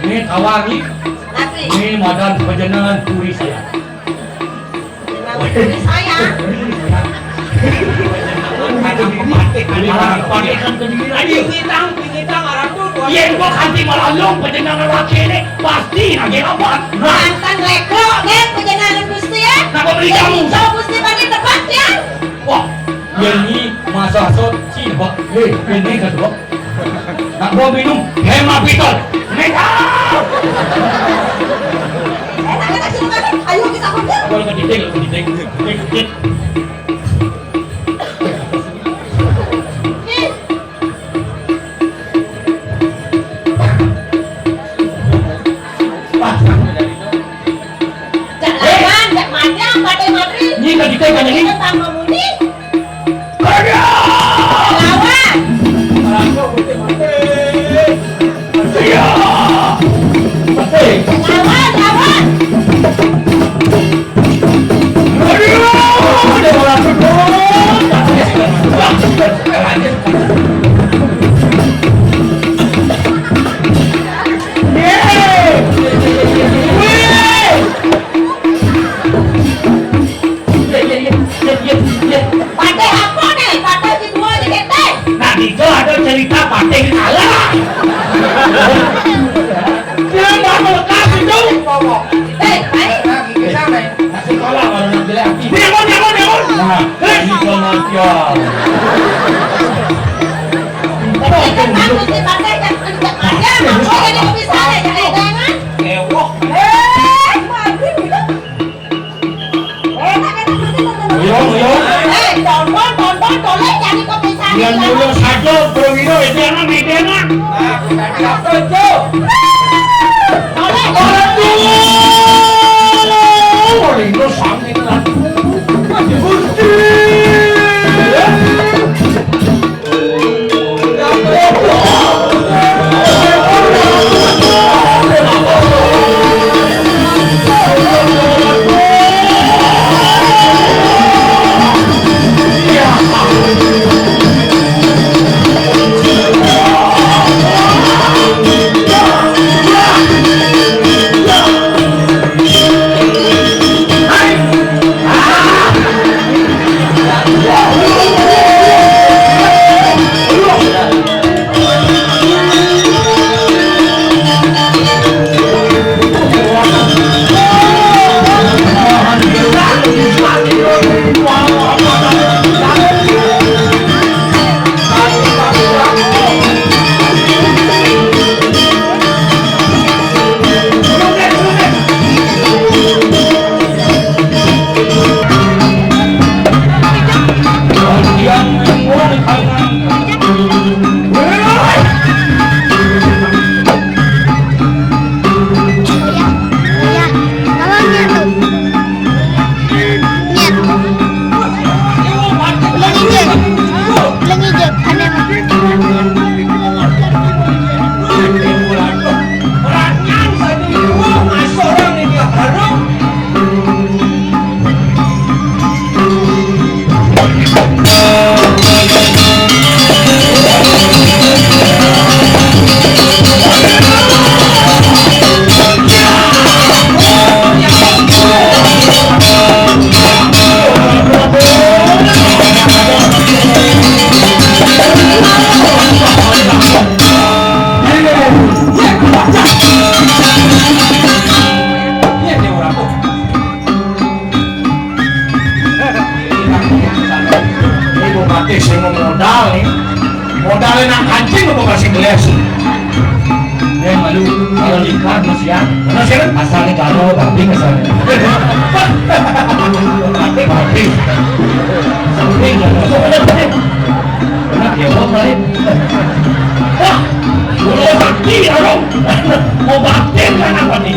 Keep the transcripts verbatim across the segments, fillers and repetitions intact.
Ini tawar ni. Ini madan pajenengan turis ya. Kenapa turis saya? Ayo, ngitang, ngitang, arah tu. Iya, gua kanti malalung, pajenengan laki ini pasti lagi rapat. Nah. Mantan lekro, kan, pajenengan Gusti ya? Kenapa beli jamu? Jauh Gusti bagi tempat ya? Wah, ini masa sot, sih, Pak. Eh, ini kan, Pak. Nak gua minum Hemapitol. Nekal! Enak, enak, silakan. Ayo kita makan. Apa lu ketitik, lu ketitik? Ketitik. Nih. Jak lawan, jak mati, mati, mati. Ini ketitik kan ini? Kita tambah muni. Lawan. Lawan, lawan. Patih apa nih? Patih si dua aja, Teh. Nah, itu ada cerita patih kalah. Dia mau melekas itu. Eh, baik. Nah, gigi sana. Masih kalah kalau nak jelek hati. Bangun, bangun, bangun. Nah, ini pengertian. Ini kan bagus nih, patih yang kerja aja, makanya jadi bisa aja, jangan. Ewok. Eh, mati gitu. Uyung, uyung. Eh, tonton, tonton, toleh jadi komisaris. Yang dulu satu, Bro Wiro, itu yang ini, dia, nak. Aku tadi apa itu? Toleh. Orang tua. Orang itu sakit, nak. Gusti. Ini mau mati sih, mau modal nih. Modalnya nak kancing apa kasih gelas? Eh, malu. Kalau nikah, Mas, ya. Mas, ya, kan? Asal nih, kalau tapi kesannya. Tapi, tapi. Samping, ya. Enak ya, Bang, lain. Wah, mulai mati, ya, dong. Mau batin kan apa nih?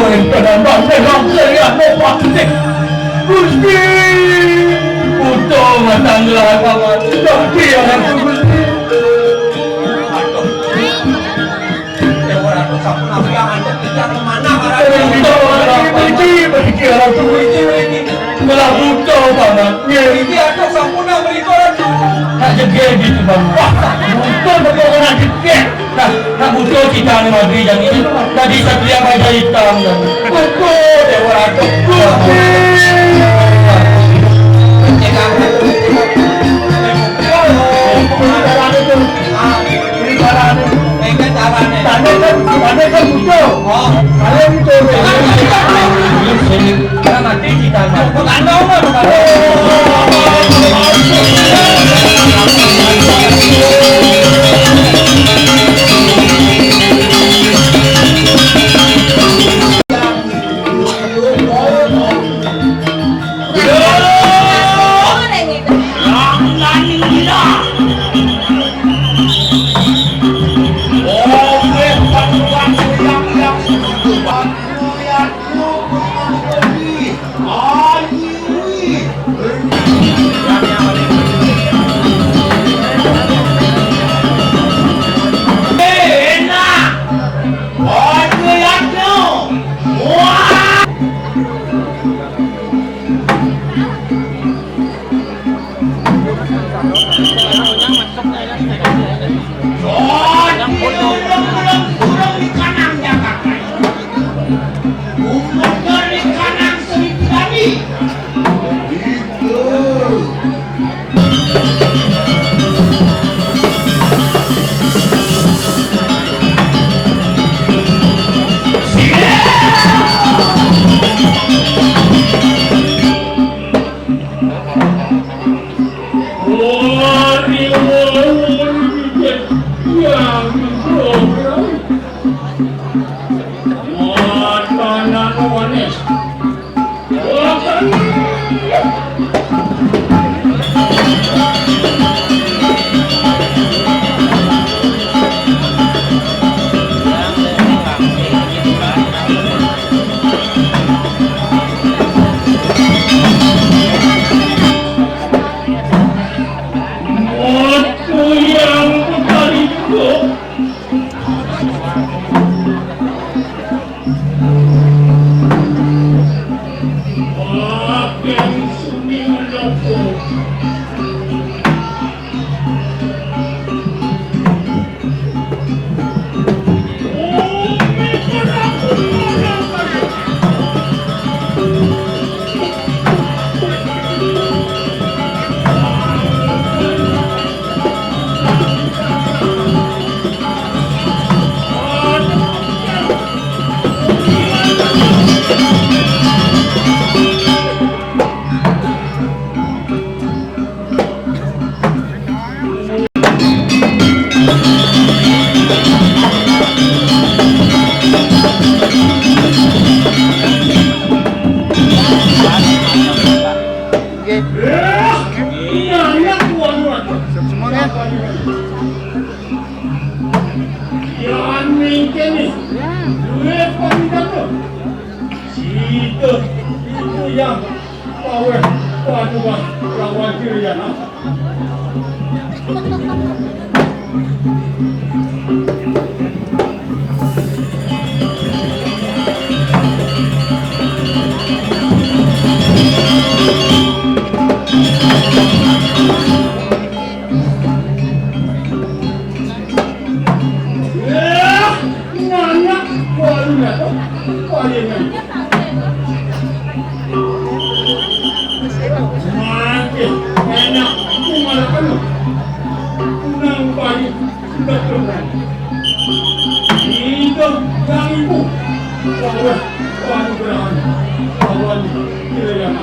Kadang-kadang saya lupa. Gusti, buta matang gelar paman. Tapi orang tu Gusti. Aduh. Dewa Ratu sampun ambil anak kita kemana, Ratu? Berhenti, berhenti, orang tu berhenti, berhenti. Malah buta paman. Berhenti, aduh, sampun ambil itu, Ratu. Tak jegel gitu, Bang. Wah, buta betul kena jegel. Nah, nak buta kita ni magri jam ini. Tadi satria baja hitam dan. Betul, Dewa Ratu. Betul. Ini caranya. Tanda kan, tanda kan buta. Oh. Kalau buta. Ini sini. Kita mati kita mati. Bukan dong, bukan dong. Siap semua kan? Yang mungkin ni, duit pun tak tu. Situ, itu yang Paweh paduan lawan Jaya. Nana, walu na to, walu na. Mati, nana, kumala kanu. Unang bali, sudah tenang. Itu yang ibu. Wawan, wawan berahan. Wawan, tidak yang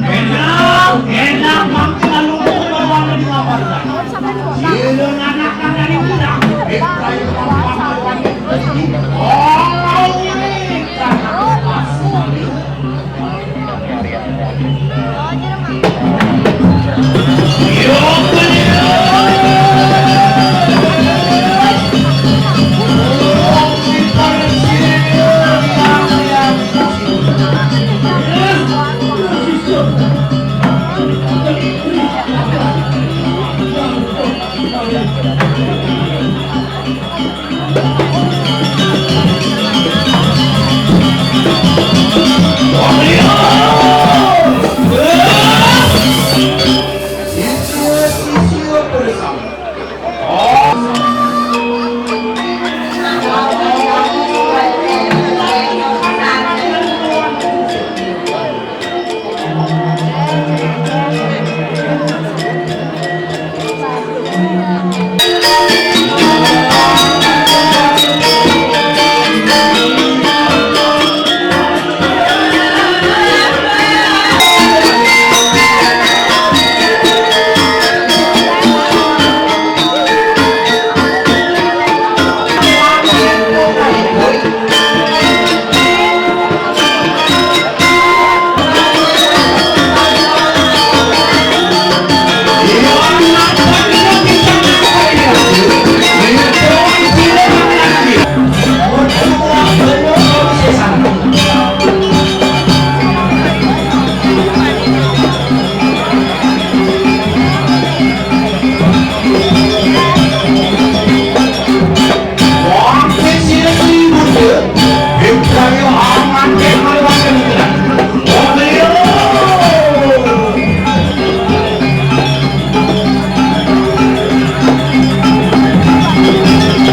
Enak, enak, mampir lalu ke bawah di lapangan. Dia anak dari udah.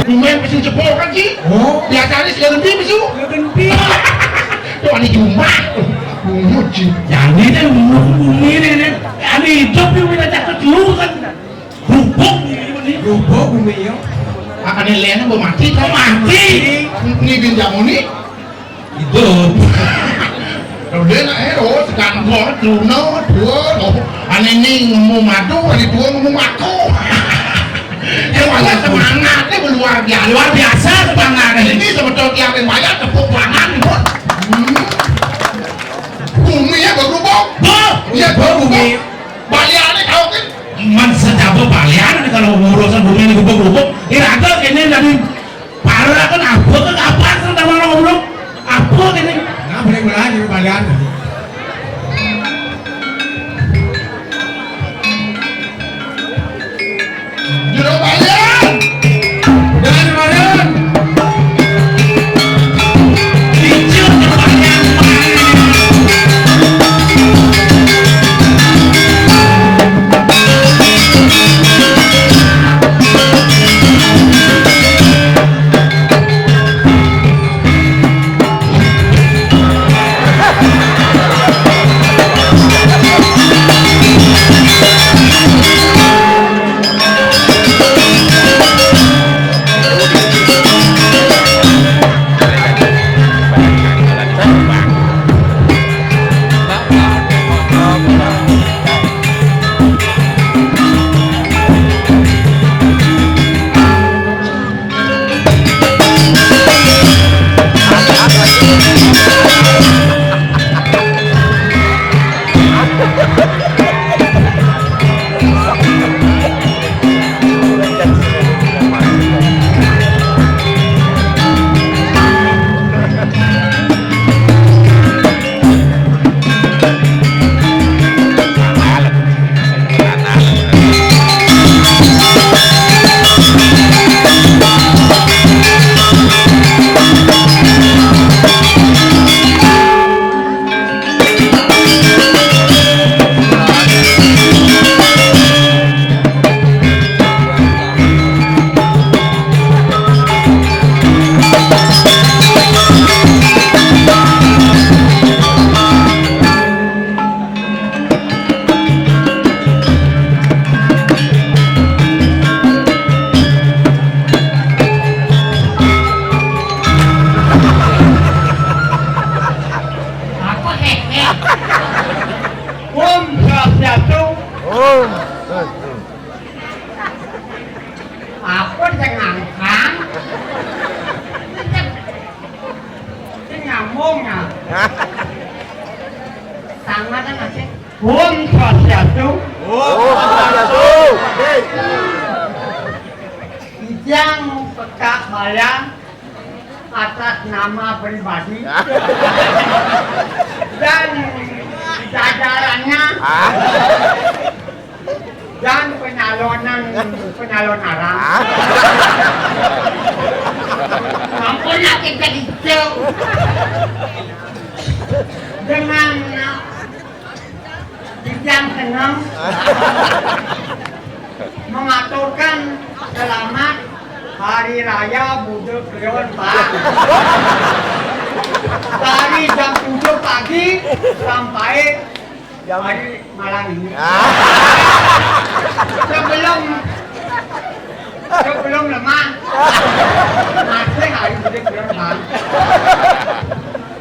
Lumayan mesin jebol kan, Ci? Oh. Biasanya sing lebih mesu. Lebih. Tuh, ini cuma. Bungut, Ci. Yang ini umur bumi ini, ini. Ini hidup ini, kita cakep dulu kan. Gubuk ini. Gubuk bumi, yo. Makanya liannya mau mati, mau mati. Ini bin jamuni. Hidup. Lho, dia nak hero, sekarang gua, Juno, dua, loh. Ane ini ngomong madu, ane dua ngomong aku. Ya, wajah semangatnya luar biasa. Luar biasa semangatnya. Ini sebetulnya tiap yang wayah tepuk tangan, Bun. Hmm. Bumi ya berubah. Boh, iya, boh, bumi. Baliane kau kan. Man sejaba balian kalau urusan bumi ini gubuk-gubuk. Ira ada ini dari para kan apa kan apa kan sama orang goblok? Apa ini? Nah, boleh mulai dari balian. Jero balian. Dari balian. Apa sing ngangkang? Sing nyambung ya. Sama kan masih. Om Swastiastu. Om Swastiastu. Ijang pekak bala atas nama pribadi dan jajarannya dan penyalonan penyalon arang. Ampun, aku jadi hijau dengan yang senang mengaturkan selamat Hari Raya Buduk Kliwon, Pak. Dari jam tujuh pagi sampai hari malam ini. Sebelum sebelum lemah masih hari Buduk Kliwon, Pak.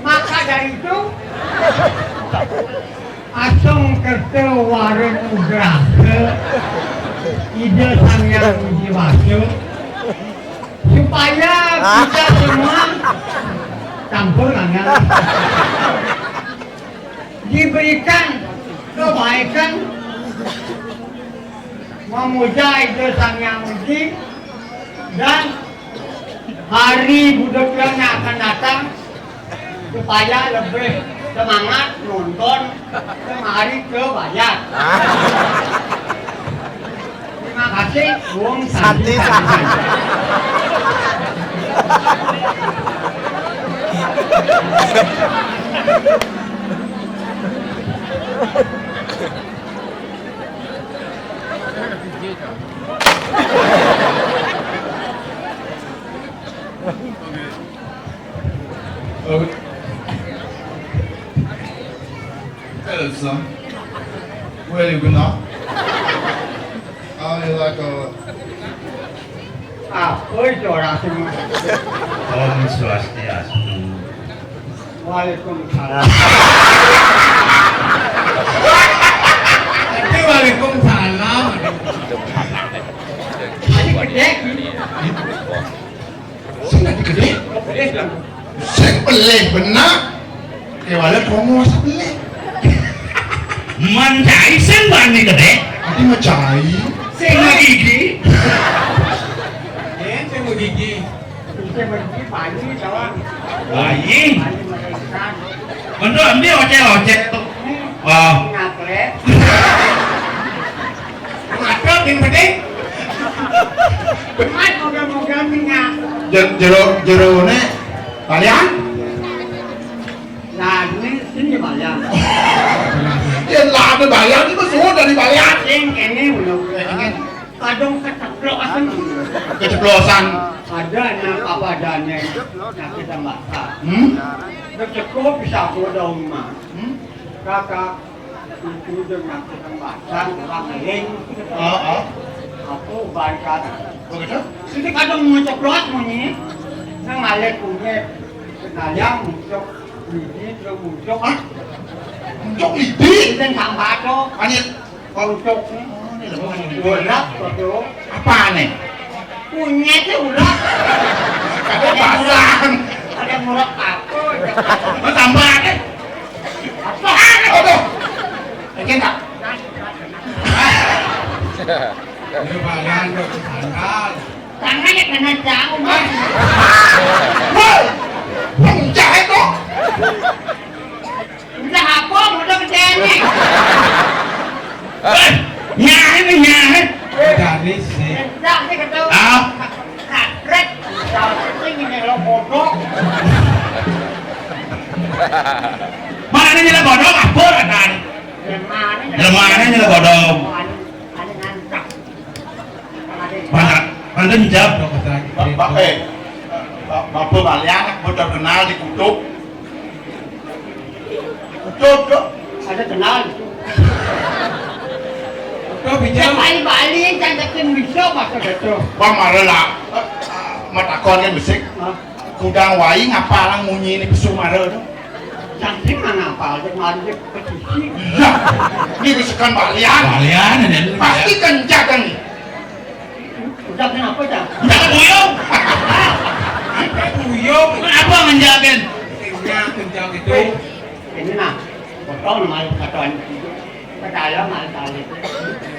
Maka dari itu, asung kerta wara nugraha Ida Sang Hyang Widi Wasa, supaya kita semua campur tangan diberikan kebaikan memuja Ida Sang Hyang Widi dan hari Buduk yang akan datang supaya lebih semangat nonton kemari ke Bayat. Terima kasih. Om Santi, Santi. Okay. Hello, son. Where you gonna? I like a. Ah, oi, Dora, semua. Om Swastiastu. Waalaikumsalam. Tapi waalaikumsalam. Ini gede. Sing dadi gedhe. Sing pelih bener. Kewala krungu rasa pelih. Mancai sing bani gedhe. Ati macai. Sing gigi. Yen sing gigi. Sing gigi bayi, Cawang. Bayi. Bayi melahirkan. Bentuk endi ocel-ocel. Wah. Ngaklek. Ngaklek yang penting. Mat moga-moga minyak. Jer-, jero, jerone balian? Nah, ini sini balian. Ya, lah ada balian itu sudah di balian. Sing kene ngono. Kadung keceplosan. Keceplosan. Ada anak apa adanya. Sakit tambah. Hmm? Keceplosan bisa aku ada rumah. Hmm? Kakak, itu udah nyakitan badan, orang ngeling. Heeh. Aku balikan. Begitu? Itu kadang mau ceplok bunyi. Nang ngalih kunyit. Kenayang muncul. Ini terus muncul. Hah? Muncul ini? Ini kan tambah tuh. Hanya muncul. Oh, ini loh. Bola, betul. Apa nih? Kunyit itu udah. Ada pasang. Ada murah apa? Mau tambah nih? Aduh. Lagi enggak? Ini bagian ke sandal. Tangannya kena jauh, Mas. Woi, pecah itu. Udah apa? Udah gede nih. Eh, nyahe nih, nyahe. Dari sih. Enggak sih, gitu. Ah. Katrek. Ini nyelok bodoh. Mana nyelok bodoh? Apa, kan? Lemahnya nyelok bodoh. Anu, anu ngantak. Mana? Mana jawab? Ba-, ba-, eh, ba-, Bapak balik anak, bocor kenal di kutub. Betul, betul. Ada kenal. Betul, bisa. Yang paling-paling, jangan bikin bisa, Mas, betul. Bang, marah lah. Matakon kan besik. Hah? Kudang wai ngapa lang munyi ini pesu marah tu? Cantik mana apa aja, mari dia petisi. Iya. Ini bisikan balian. Balian, ada lu. Apa to? Ndak buyung. Ndak buyung. Apa menjakin? Nah, menjakin itu. Ini nah, potong malu katuan. Percaya malu kali.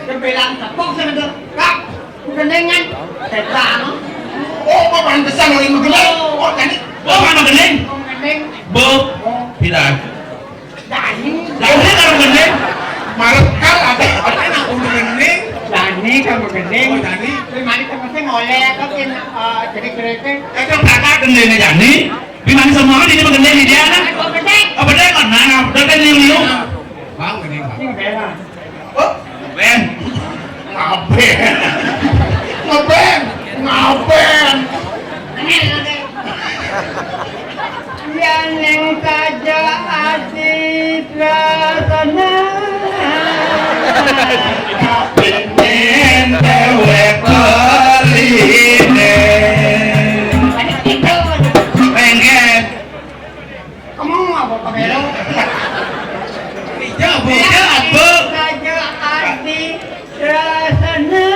Dia bilang tepuk sama tu. Kak, gendingan. Setan. Oh, kok pantesan orang gending? Oh, jadi. Oh, mana gending? Gending. Bu, tidak. Dani. Dani kalau gending. Malah kal ada. Ada nak gending. Dani kalau gending. Oh, Dani. Terima kasih, oleh kau, eh, jadi kereta. Itu kakak gending Dani. Di mana semua kan ini mengenai dia, nah? Apa deh? Apa deh? Mana? Udah kan liu-liu. Bang, ini, Bang. Ini bela. Oh, Ben. Ngaben. Ngaben. Ngaben. Yang neng saja ati rasana. Pingin dewek berine. Pengen. Kamu apa pabelo? Iya, Bu. Iya, Bu. Saja ati rasana.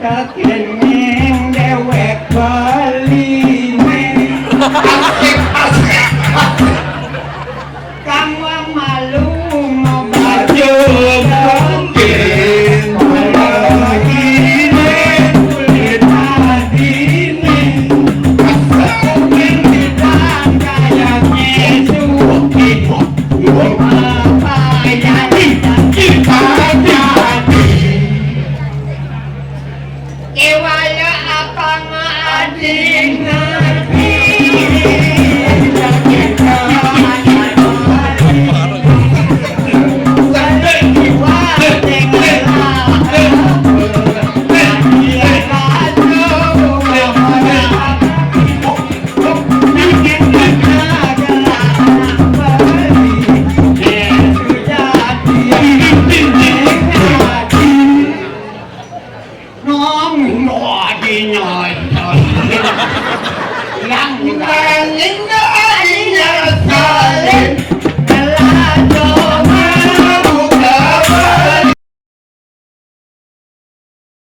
Kakening dewek baline. Asik, asik, asik. Kamu malu mau baju mungkin. Kulit adine. Mungkin kita kayak ngesukin. Apa yang kita jadi? Kewala apa ngading ngerti. Nom, nom, di nyoy. Yang nanging